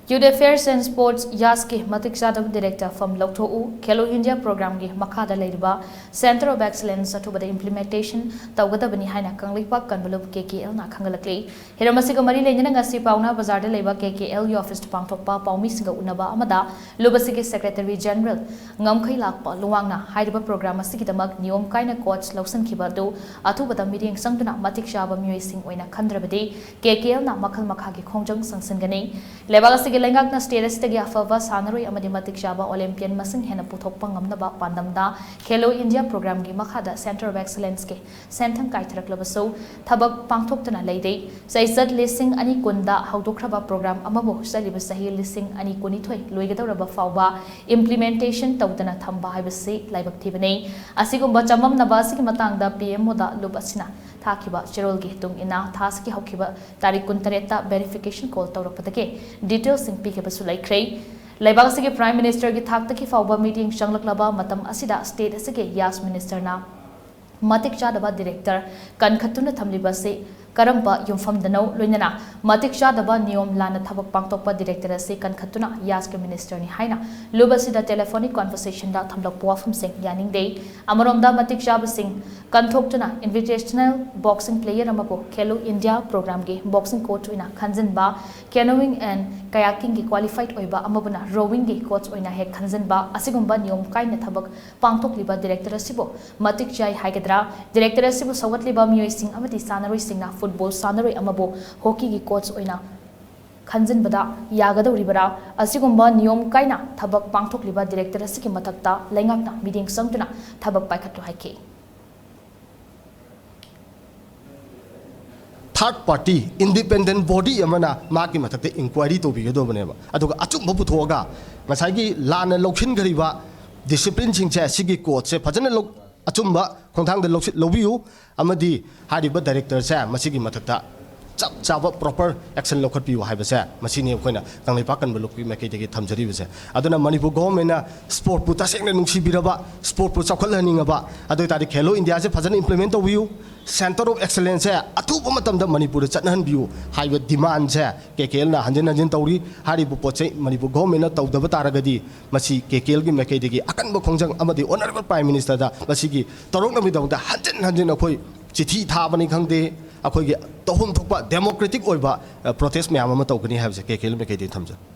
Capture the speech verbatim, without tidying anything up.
Youth Affairs and Sports, ꯌꯥꯁꯀꯤ ꯃꯇꯤꯛ ꯆꯥꯗꯕ director ꯐꯝ ꯂꯧꯊꯣꯛꯎ꯫ Khelo India programꯒꯤ ꯃꯈꯥꯗ ꯂꯩꯔꯤꯕ Center of Excellence ꯑꯊꯨꯕꯗ implementation ꯇꯧꯒꯗꯕꯅꯤ ꯍꯥꯏꯅ ꯀꯪꯂꯩꯄꯥꯛ ꯀꯟꯕ ꯂꯨꯞ KKLꯅ ꯈꯪꯍꯜꯂꯛꯂꯤ꯫ ꯍꯤꯔꯝ ꯑꯁꯤꯒ ꯃꯔꯤ ꯂꯩꯅꯅ ꯉꯁꯤ ꯄꯥꯎꯅꯥ ꯕꯖꯥꯔꯗ ꯂꯩꯕ KKLꯒꯤ officeꯇ ꯄꯥꯡꯊꯣꯛꯄ ꯄꯥꯎꯃꯤꯁꯤꯡꯒ ꯎꯅꯕ ꯑꯃꯗ ꯂꯨꯞ ꯑꯁꯤꯒꯤ Secretary General ꯉꯝꯈꯩ ꯂꯥꯛꯄ ꯂꯨꯋꯥꯡꯅ ꯍꯥꯏꯔꯤꯕ program ꯑꯁꯤꯒꯤꯗꯃꯛ ꯅꯤꯌꯣꯝ ꯀꯥꯏꯅ coach ꯂꯧꯁꯤꯟꯈꯤꯕ ꯑꯗꯨ ꯑꯊꯨꯕꯗ ꯃꯤꯠꯌꯦꯡ ꯆꯪꯗꯨꯅ ꯃꯇꯤꯛ ꯆꯥꯕ ꯃꯤꯑꯣꯏꯁꯤꯡ ꯑꯣꯏꯅ ꯈꯟꯗ꯭ꯔꯕꯗꯤ KKLꯅ ꯃꯈꯜ ꯃꯈꯥꯒꯤ ꯈꯣꯡꯖꯪ ꯆꯪꯁꯤꯟꯒꯅꯤ꯫ ꯂꯩꯕꯥꯛ ꯑꯁꯤꯒꯤ ꯂꯩꯉꯥꯛꯅ state ꯑꯁꯤꯗꯒꯤ ꯑꯐꯕ ꯁꯥꯟꯅꯔꯣꯏ ꯑꯃꯗꯤ ꯃꯇꯤꯛ ꯆꯥꯕ Olympian ꯃꯁꯤꯡ ꯍꯦꯟꯅ ꯄꯨꯊꯣꯛꯄ ꯉꯝꯅꯕ ꯄꯥꯟꯗꯝꯗ Khelo India programꯒꯤ ꯃꯈꯥꯗ Center of Excellenceꯀꯤ ꯁꯦꯟꯊꯪ ꯀꯥꯏꯊꯔꯛꯂꯕꯁꯨ, ꯊꯕꯛ ꯄꯥꯡꯊꯣꯛꯇꯅ ꯂꯩꯔꯦ꯫ ꯆꯩꯆꯠ ꯂꯤꯁꯤꯡ ꯑꯅꯤ ꯀꯨꯟꯗ ꯍꯧꯗꯣꯛꯈ꯭ꯔꯕ program ꯑꯃꯕꯨ ꯆꯠꯂꯤꯕ ꯆꯍꯤ ꯂꯤꯁꯤꯡ ꯑꯅꯤ ꯀꯨꯟꯅꯤꯊꯣꯏ ꯂꯣꯏꯒꯗꯧꯔꯕ ꯐꯥꯎꯕ implementation ꯇꯧꯗꯅ ꯊꯝꯕ ꯍꯥꯏꯕꯁꯤ ꯂꯥꯏꯕꯛ ꯊꯤꯕꯅꯤ꯫ ꯑꯁꯤꯒꯨꯝꯕ ꯆꯃꯝꯅꯕ ꯑꯁꯤꯒꯤ ꯃꯇꯥꯡꯗ PMOꯗ ꯂꯨꯞ ꯑꯁꯤꯅ ꯊꯥꯈꯤꯕ ꯆꯦꯔꯣꯜꯒꯤ ꯇꯨꯡ ꯏꯟꯅ, ꯊꯥ ꯑꯁꯤꯒꯤ ꯍꯧꯈꯤꯕ ꯇꯥꯔꯤꯛ ꯀꯨꯟꯇꯔꯦꯠꯇ verification call ꯇꯧꯔꯛꯄꯗꯒꯤ detailsꯁꯤꯡ ꯄꯤꯈꯤꯕꯁꯨ ꯂꯩꯈ꯭ꯔꯦ꯫ ꯂꯩꯕꯥꯛ ꯑꯁꯤꯒꯤ Prime Ministerꯒꯤ ꯊꯥꯛꯇꯒꯤ ꯐꯥꯎꯕ ꯃꯤꯠꯌꯦꯡ ꯆꯪꯂꯛꯂꯕ ꯃꯇꯝ ꯑꯁꯤꯗ state ꯑꯁꯤꯒꯤ ꯌꯥꯁ ministerꯅ ꯃꯇꯤꯛ ꯆꯥꯗꯕ director ꯀꯟꯈꯠꯇꯨꯅ ꯊꯝꯂꯤꯕ ꯑꯁꯤ ꯀꯔꯝꯕ ꯌꯨꯝꯐꯝꯗꯅꯣ? ꯂꯣꯏꯅꯅ ꯃꯇꯤꯛ ꯆꯥꯗꯕ ꯅꯤꯌꯣꯝ ꯂꯥꯟꯅ ꯊꯕꯛ ꯄꯥꯡꯊꯣꯛꯄ director ꯑꯁꯤ ꯀꯟꯈꯠꯇꯨꯅ ꯌꯥꯁꯀꯤ ministerꯅꯤ ꯍꯥꯏꯅ ꯂꯨꯞ ꯑꯁꯤꯗ telephonic conversationꯗ ꯊꯝꯂꯛꯄ ꯋꯥꯐꯝꯁꯤꯡ ꯌꯥꯅꯤꯡꯗꯦ꯫ ꯑꯃꯔꯣꯝꯗ ꯃꯇꯤꯛ ꯆꯥꯕꯁꯤꯡ ꯀꯟꯊꯣꯛꯇꯨꯅ invitational boxing player ꯑꯃꯕꯨ Khelo India programꯒꯤ boxing coach ꯑꯣꯏꯅ ꯈꯟꯖꯤꯟꯕ, canoeing and kayakingꯒꯤ qualified ꯑꯣꯏꯕ ꯑꯃꯕꯨꯅ rowingꯒꯤ coach ꯑꯣꯏꯅ ꯍꯦꯛ ꯈꯟꯖꯤꯟꯕ, ꯑꯁꯤꯒꯨꯝꯕ ꯅꯤꯌꯣꯝ ꯀꯥꯏꯅ ꯊꯕꯛ ꯄꯥꯡꯊꯣꯛꯂꯤꯕ director ꯑꯁꯤꯕꯨ ꯃꯇꯤꯛ ꯆꯥꯏ ꯍꯥꯏꯒꯗ꯭ꯔꯥ? Director ꯑꯁꯤꯕꯨ ꯁꯧꯒꯠꯂꯤꯕ ꯃꯤꯑꯣꯏꯁꯤꯡ ꯑꯃꯗꯤ ꯁꯥꯟꯅꯔꯣꯏꯁꯤꯡꯅ football ꯁꯥꯟꯅꯔꯣꯏ ꯑꯃꯕꯨ hockeyꯒꯤ coach ꯑꯣꯏꯅ ꯈꯟꯖꯤꯟꯕꯗ ꯌꯥꯒꯗꯧꯔꯤꯕꯔꯥ? ꯑꯁꯤꯒꯨꯝꯕ ꯅꯤꯌꯣꯝ ꯀꯥꯏꯅ ꯊꯕꯛ ꯄꯥꯡꯊꯣꯛꯂꯤꯕ director ꯑꯁꯤꯒꯤ ꯃꯊꯛꯇ ꯂꯩꯉꯥꯛꯅ ꯃꯤꯠꯌꯦꯡ ꯆꯪꯗꯨꯅ ꯊꯕꯛ ꯄꯥꯏꯈꯠꯂꯨ ꯍꯥꯏꯈꯤ꯫ Third party independent body ꯑꯃꯅ ꯃꯍꯥꯛꯀꯤ ꯃꯊꯛꯇ inquiry ꯇꯧꯕꯤꯒꯗꯧꯕꯅꯦꯕ꯫ ꯑꯗꯨꯒ ꯑꯆꯨꯝꯕ ꯄꯨꯊꯣꯛꯑꯒ ꯉꯁꯥꯏꯒꯤ ꯂꯥꯟꯅ ꯂꯧꯁꯤꯟꯈ꯭ꯔꯤꯕ disciplineꯁꯤꯡꯁꯦ, ꯁꯤꯒꯤ coachꯁꯦ ꯐꯖꯅ ꯂꯧ-, ꯑꯆꯨꯝꯕ ꯈꯣꯡꯊꯥꯡꯗ ꯂꯧꯁꯤ-, ꯂꯧꯕꯤꯌꯨ, ꯑꯃꯗꯤ ꯍꯥꯏꯔꯤꯕ directorꯁꯦ ꯃꯁꯤꯒꯤ ꯃꯊꯛꯇ ꯆꯞ ꯆꯥꯕ proper action ꯂꯧꯈꯠꯄꯤꯌꯨ ꯍꯥꯏꯕꯁꯦ ꯃꯁꯤꯅꯤ ꯑꯩꯈꯣꯏꯅ ꯀꯪꯂꯩꯄꯥꯛ ꯀꯟꯕ ꯂꯨꯞꯀꯤ ꯃꯥꯏꯀꯩꯗꯒꯤ ꯊꯝꯖꯔꯤꯕꯁꯦ꯫ ꯑꯗꯨꯅ ꯃꯅꯤꯄꯨꯔ ꯒꯣꯚꯔꯟꯃꯦꯟꯅ ꯁ꯭ꯄꯣꯔꯠꯄꯨ ꯇꯁꯦꯡꯅ ꯅꯨꯡꯁꯤꯕꯤꯔꯕ, ꯁ꯭ꯄꯣꯔꯠꯄꯨ ꯆꯥꯎꯈꯠꯍꯟꯅꯤꯡꯉꯕ, ꯑꯗꯨ ꯑꯣꯏꯇꯥꯔꯗꯤ ꯈꯦꯂꯣ ꯏꯟꯗꯤꯌꯥꯁꯦ ꯐꯖꯅ implement ꯇꯧꯕꯤꯌꯨ, Centre of Excellence ꯁꯦ ꯑꯊꯨꯕ ꯃꯇꯝꯗ ꯃꯅꯤꯄꯨꯔꯗ ꯆꯠꯅꯍꯟꯕꯤꯌꯨ ꯍꯥꯏꯕ demandꯁꯦ ꯀꯦ ꯀꯦ ꯑꯦꯜꯅ ꯍꯟꯖꯤꯟ ꯍꯟꯖꯤꯟ ꯇꯧꯔꯤ꯫ ꯍꯥꯏꯔꯤꯕ ꯄꯣꯠꯁꯦ ꯃꯅꯤꯄꯨꯔ ꯒꯣꯚꯔꯟꯃꯦꯟꯅ ꯇꯧꯗꯕ ꯇꯥꯔꯒꯗꯤ ꯃꯁꯤ ꯀꯦ ꯀꯦ ꯑꯦꯜꯒꯤ ꯃꯥꯏꯀꯩꯗꯒꯤ ꯑꯀꯟꯕ ꯈꯣꯡꯖꯪ ꯑꯃꯗꯤ Honourable Prime Minister ꯗ ꯃꯁꯤꯒꯤ ꯇꯧꯔꯛꯅꯕꯒꯤꯗꯃꯛꯇ ꯍꯟꯖꯤꯟ ꯍꯟꯖꯤꯟ ꯑꯩꯈꯣꯏ ꯆꯤꯊꯤ ꯊꯥꯕꯅꯤ ꯈꯪꯗꯦ, ꯑꯩꯈꯣꯏꯒꯤ ꯇꯧꯐꯝ ꯊꯣꯛꯄ democratic ꯑꯣꯏꯕ protest ꯃꯌꯥꯝ ꯑꯃ ꯇꯧꯒꯅꯤ ꯍꯥꯏꯕꯁꯦ ꯀꯦ ꯀꯦ ꯑꯦꯜ ꯃꯥꯏꯀꯩꯗꯒꯤ ꯊꯝꯖꯔꯤ꯫